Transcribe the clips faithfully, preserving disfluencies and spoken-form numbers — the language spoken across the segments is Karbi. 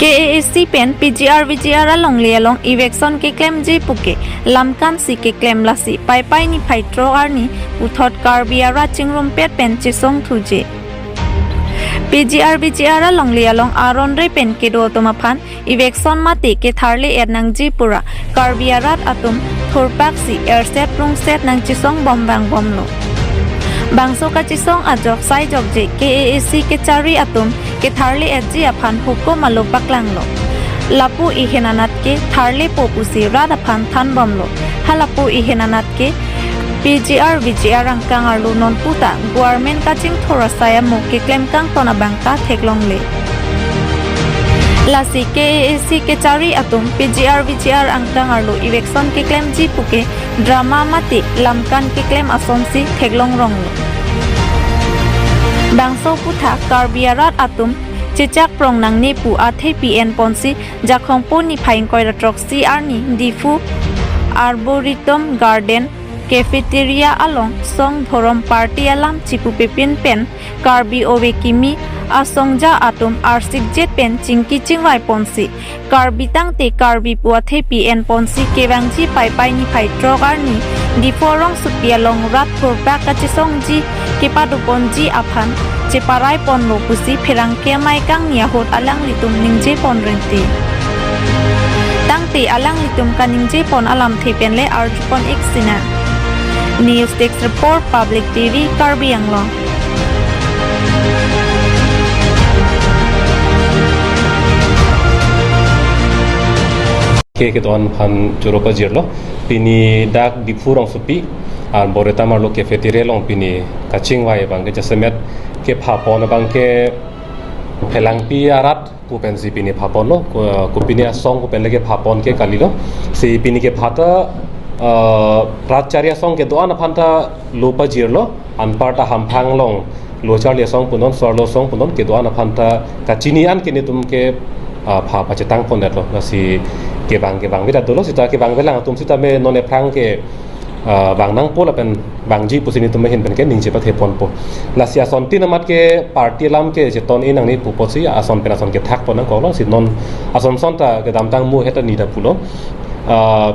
K A A C pen P G R V G R alongle along eviction keklemji puke lamkan si keklem lasi Paipai niphai throk arni puthot Karbi arat chingrumpet pen chesong thuji. P G R V G R alongle along aron re pen kedo atum aphan eviction mate ketharle-et nangji pura Karbi arat atum thurpak si erset rungset nangchesong bom vangbomlo. Bangso kachesong ajok saijokje K A A C kechari atum ketharle-etji aphan hukum alo paklanglo. Lapu ehin anat ke tharlepo pusi rat aphan thanbomlo. Halapu ehin anat ke P G R V G R angkang arlo nonputa government kachingthur asai amo keklem kangton abang ta theklongle. Lasi K A A C kechari atum P G R V G R angkang arlo eviction keklemji puke drama mate lamkan keklem asonsi theklong ronglo. Bangso aphuthak Karbi arat atum chechak prong nangne pu athepi enponsi Jakhong po niphai ingkoi ra throksi arni Diphu Arboretum Garden Cafeteria along song dhorom party alam chipupepin pen Karbi ove kimi asongja atum arsikjet pen chingki chingvai ponsi Karbi tangte Karbi pu athepi enponsi kevangji Paipai niphai throk arni Diphu rongsopi along rat thurpak kachesongji kepadoponji aphan cheparai ponlo pusi pherangke amei kangni ahut alanglitum ningje pon rinti. Tangte alanglitum kaningje pon alamthe penle arjupon ik sinang. News Desk Report, Public T V, Karbi Anglong. Ke kedo-an aphan choro pajirlo. Pini dak Diphu rongsopi Arboretum arlo cafeteria along pini kachingvai abang ke jasemet kepha pon abang ke Phelangpi arat pu pensi pini pha ponlo, ko, kopine asong pu pen le kepha pon ke kalilo. Si pini kepha ta, eh, rat chari asong kedo-an aphan ta lo pajirlo, anparta hamphang along lo charli asong punon, so-arlo asong punon, kedo-an aphan ta kachini an ke netum ke, ah, pha pachetang pondetlo. Lasi kevang kevangve ta dolo, sita kevangvelang atum sitame non ephrang ke, ah, vang nangpo lapen vangji pusi netum ahin pen ke ningje pathe ponpo. Lasi asontin amat ke party alam ke cheton-i nangne pu apotsi ason pen ason kethak pon nangkoklo, si non ason son ta kedamtang mu heta nida pulo. Ah,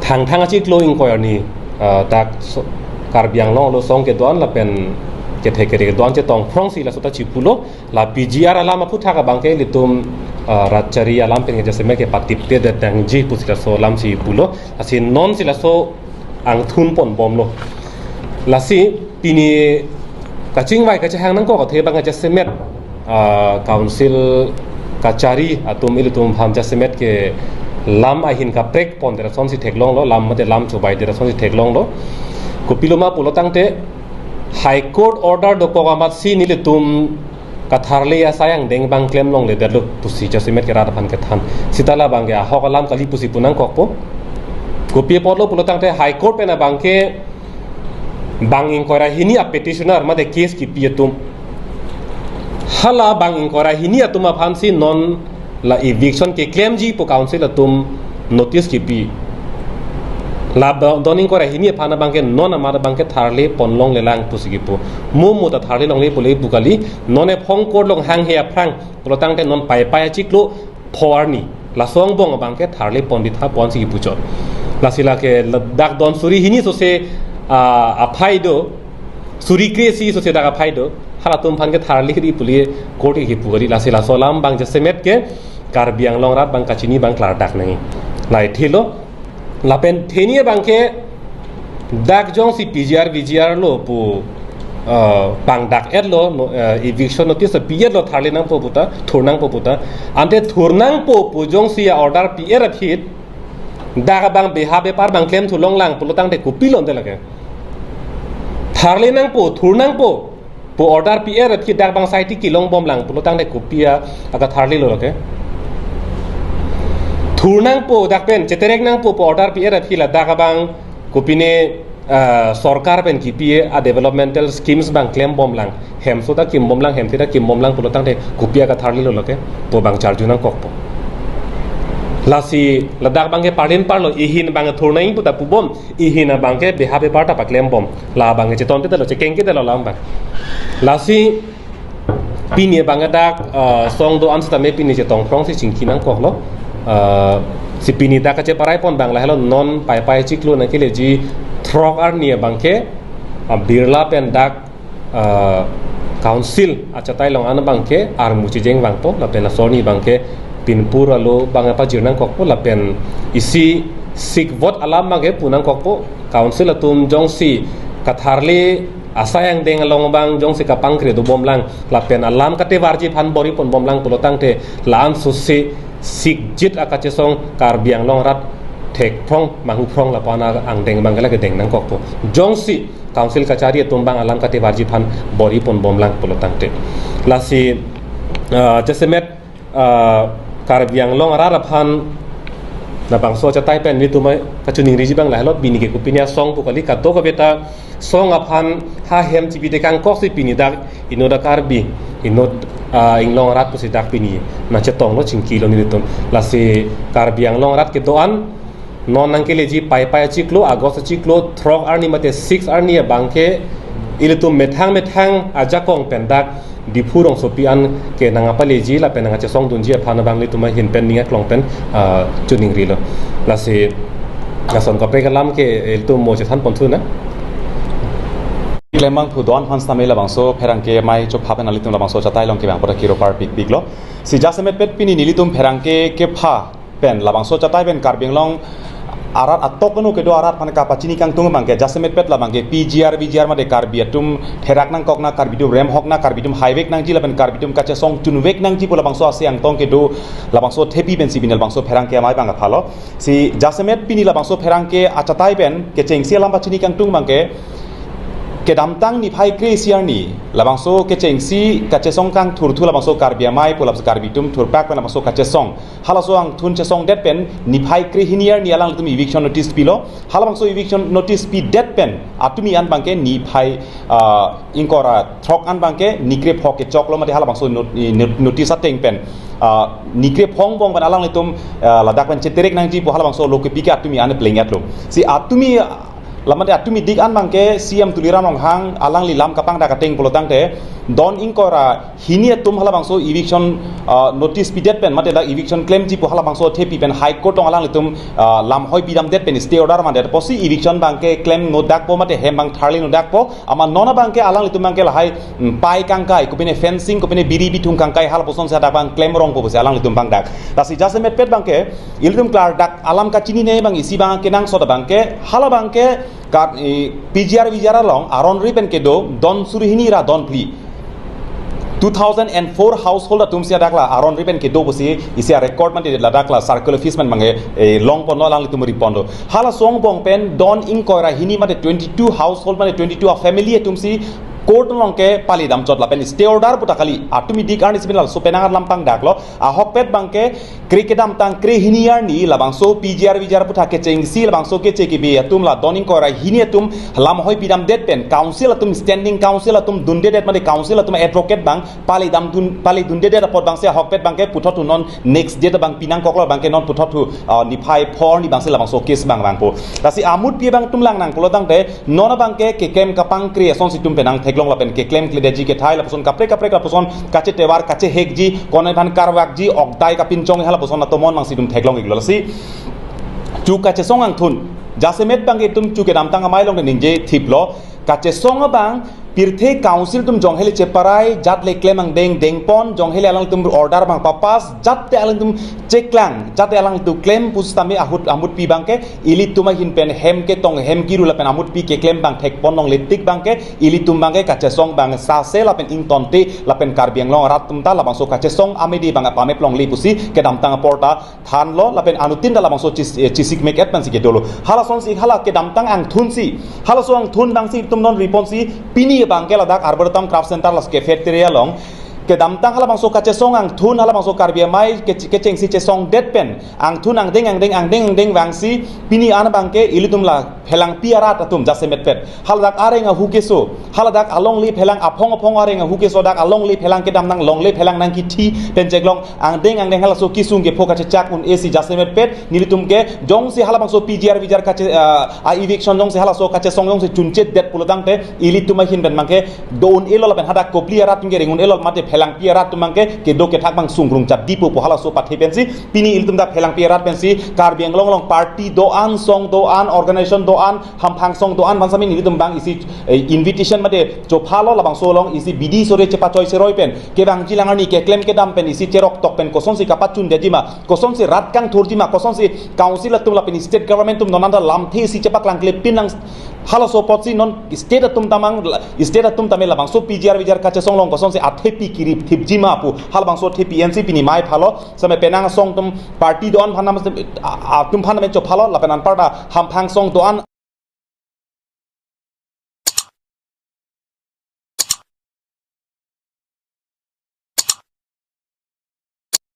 Thangthang achiklo ingkoi arni, ah, dak so-, Karbi Anglong arlo song kedo-an lapen kethe kere kedo-an chetong phrongsi laso ta chipulo. La P G R alam aphuthak abang ke ilitum, ah, rat chari alam pen ke jasemet kepatiptedet nangji pusi laso alamsi pulo. Lasi nonsi laso angthun ponbomlo. Lasi pini kachingvai kachehang nangkok athe abang jasemet, ah, council kachari atum ilitum aphan jasemet ke lam ahin kaprek pondet asonsi theklonglo, lam mate lam chobaidet asonsi theklonglo. Kopiloma pulo tangte High Court order dokok amatsi nelitum katharle asai angdeng abang klemlongledetlo pusi jasemet ke rat aphan kethan. Sita labang ke ahok alam kali pusi pu nangkokpo. Kopi apotlo pulo tangte High Court pen abang ke bang ingkoi ra hini a petitioner mate case kipi atum. Hala bang ingkoi ra hini atum aphansi non la eviction keklemji pu council atum notice kipi. La ba-, don ingkoi ra hini aphan abang ke non amat abang ke tharle ponlonglelang pusi kipu. Mo mo ta tharlelongle pule pu kali, non ephong court along hanghe aphrang pulo tangte non Paipai achiklo pho arni laso angbong abang ke tharle pon ditha ponsi kipuchot. Lasi lake la-, dak don suri hini sose, ah, aphai do, suri kre-isi sose dak aphai do, halatum aphan ke tharle ri pule court ke kipu kali. Lasi laso alam abang jasemet ke Karbi Anglong arat abang kachini abang klardak nangji. Lahai thelo, lapen theni abang ke dak jongsi P G R V G R lo pu, eh, pangdak-etlo, no, eh, eviction notice pi-etlo, tharle nangpo puta, thur nangpo puta. Ante thur nangpo pu jongsi a order pi-et aphi, dak abang beha bepar abang klemthu longlang pulo tangte kopilo ante lake. Tharle nangpo, thur nangpo pu order pi-et aphi dak abang saiti kelongbomlang pulo tangte kopi a, aka tharlelo lake. Thur nangpo dak pen, cheterek nangpo pu order pi-et aphi ladak abang kopine, ah, sorkar pen kipi a developmental schemes abang klembomlang, hemso ta kimbomlang, hemthe ta kimbomlang pulo tangte kopi aka tharlelo lake, pu abang charju nangkokpo. Lasi ladak abang ke parlin parlo, ihin abang thur nangji puta pubom, ihin abang ke beha bepar ta paklembom. La abang ke chetonpedetlo, chekengkedetlo la abang. Lasi Pini abang dak, eh, song do-an sitame pini chetongphrong si chingki nangkoklo. Eh, si pini dak kacheparai pon abang lahelo non Paipai achiklo nangkeleji throk arni abangke, eh, Birla pen dak, eh, council achatai along an abangke armu chejeng vangpo lapen asorni abangke pinpur alo abang pajir nangkokpo lapen isi sikvot alam abangke pu nangkokpo. Council atum jongsi katharli asai angdeng along abang jongsi kapangkre dobomlang lapen alam katevarji aphan bor-i ponbomlang pulo tangte la-an susi sikjit akachesong Karbi Anglong arat thekphrong manghuphrong lapu-an angdeng abangke lake deng nangkokpo. Jongsi council kachari atum abang alam katevarji aphan bor-i ponbomlang pulo tangte. Lasi, ah, jasemet, ah, Karbi Anglong arat aphan labangso achatai pen nelitum kachiningriji abang lahelo, pini ke kopine asong pu kali, kadokave ta song aphan ha hem chibi tekangkok si pini dak inut a Karbi, inut, ah, Inglong arat pusi dak pini nangchetonglo, chingkilo nelitum. Lasi Karbi Anglong arat kedo-an non nangkeleji Paipai achiklo, August achiklo throk arni mate six arni abangke ilitum methang methang ajakong pen dak Diphu rongsopi an ke nangpaleji lapen nangkachesongdunji aphan abang ilitum ahin pen ning aklong pen, ah, chiningrilo. Lasi lason kaprek alam ke ilitum mo chethan ponthu na. Klembang phu do-an aphan sitame labangso pherangke amei chopha pen ilitum labangso achatai along kevang apot akiro parpikpiklo. Si jasemet pet pini nelitum pherangke kepha pen labangso achatai pen Karbi Anglong arat atok anu kedo arat aphan kapachini kangtung abangke jasemet pet labangke P G R V G R mate Karbi atum therak nangkok na, Karbi atum remhok na, Karbi atum haivek nangji lapen Karbi atum kachesong chunvek nangji pu labangso ase angtong kedo labangso thepi pensi pini labangso pherangke amei abang kaphalo. Si jasemet pini labangso pherangke achatai pen kechengsi alam pachini kangtung abangke kedamtang niphai kre-isi arni labangso kechengsi kachesong kangthurthu labangso Karbi amei pu labangso Karbi atum thurpak pen labangso kachesong halaso angthun chesongdet pen niphai krehini arni alanglitum eviction notice pilo. Halabangso eviction notice pidet pen atumi an abangke niphai, ah, ingkoi ra throk an abangke nikre phok kechoklo mate halabangso not-, i not-, notice ateng pen, ah, nikre phongbong pen alanglitum, ah, ladak pen cheterek nangji pu halabangso lo kepike atumi an pleng-etlo. Si atumi, ah, lamate atumi dik an abangke C M Tuliram Ronghang alangli lam kapangdak ateng pulo tangte don ingkoi ra hini atum halabangso eviction, ah, notice pidet pen mate dak eviction klemji pu halabangso thepi pen High Court along alanglitum, ah, lamhoi pidamdet pen stay order mandet apotsi eviction abangke klem nodakpo mate hem abang tharli nodakpo, amat non abangke alanglitum abangke lahai, mm, pai kangkai, kopine fencing, kopine biri bithung kangkai halapuson si hadak abang klem rongpo pusi alanglitum pangdak. Lasi jasemet pet abangke ilitum klardak alam kachinine abang isi abang kenangsot abangke hala abangke kat, eh, P G R V G R along aron ri pen kedo don suri hini ra don phli. Two thousand and four household atum si hadak la aron ri pen kedo pusi isi a record mate ladak la circle office pen abangke, eh, longponlo, alanglitum riponlo. Halaso angbong pen don ingkoi ra hini mate twenty-two household mate twenty-two a family atum si court along ke pali damchot lapen stay order puta kali. Atumi dik arni si pini laso penang alam pangdaklo. Ahokpet abangke kre kedamtang krehini arni labangso P G R V G R puthak kechengsi labangso keche kebe atum la don ingkoi ra hini atum lamhoi pidamdet pen council atum, standing council atum dundedet mate council atum advocate abang pali damdun, pali dundedet apot abangsi ahokpet abangke puthot thu non next date abang pinangkoklo abangke non puthot thu, ah, niphai phor ni abangsi labangso case abang vangpo. Lasi amutpi abang atum langnang pulo tangte non abangke keklem kapangkre asonsi itum penang theklong lapen keklemkledetji kethai lapuson kaprek kaprek lapuson kachetevar kachehekji konai aphan karvakji okdai kapinchong halapuson atomon abangsi itum theklong-iklo. Lasi chu kachesong angthun jasemet abangke itum chu kedamtang amei along ningje thiplo, kachesong abang pirthe council atum jongheli cheparai jat le klem angdeng dengpon jongheli alangtum order abang papass jat te alangtum cheklang jat te alangtum klem pusitame ahut amutpi abangke ilitum ahin pen hem ketong hem kiru lapen amutpi keklem abang thekpon longle tik abangke ilitum abangke kachesong abang sase lapen ingtonte lapen Karbi Anglong arat atum ta labangso kachesong amedi abang apamep longle pusi kedamtang apor ta thanlo lapen anuttin ta labangso chis-, eh, chisik mek et pensi kedolo. Halasonsi hala kedamtang angthunsi, halaso angthun abangsi itum non riponsi pini abangke ladak Arboretum Craft Center las cafeteria along kedamtang halabangso kachesong angthun halabangso Karbi amei kech-, kechengsi chesongdet pen angthun angdeng angdeng angdeng angdeng vangsi pini an abangke ilitum la phelangpi arat atum jasemet pet haladak areng ahu keso, haladak alongle phelang aphong aphong areng ahu keso dak alongle phelang kedam nang longle phelang nangkithi pen cheklong angdeng angdeng halaso kisung kepho kachechak un-esi jasemet pet nelitum ke jongsi halabangso P G R V G R kache, ah, a eviction jongsi halaso kachesong jongsi chunchetdet pulo tangte ilitum ahin pen abangke do un-elo lapen hadak kopli arat atum ke reng un-elo mate Phelangpi arat atum abangke kedo kethak abang sungkrung chap dipo pu halaso pathe pensi pini ilitum ta Phelangpi arat pensi Karbi Anglong along party do-an, song do-an, organization do-an, hamphang song do-an aphan sami ilitum abang isi, eh, invitation mate chophalo, labangso along isi bidi sore chepachoi seroi pen kevangji lang arni keklem kedam pen isi cherok tok pen kosonsi kapachun detji ma, kosonsi rat kangthurji ma, kosonsi council atum lapen state government atum non anta lamthe isi chepaklangkle pin nang, halaso apotsi non state atum ta mang, state atum tame labangso P G R V G R kachesong along kosonsi athepi kirip thipji ma pu halabangso athepi ensi pini mai phalo, same penang song atum party do-an aphan nam, a-, atum aphan nam chophalo lapen anparta hamphang song do-an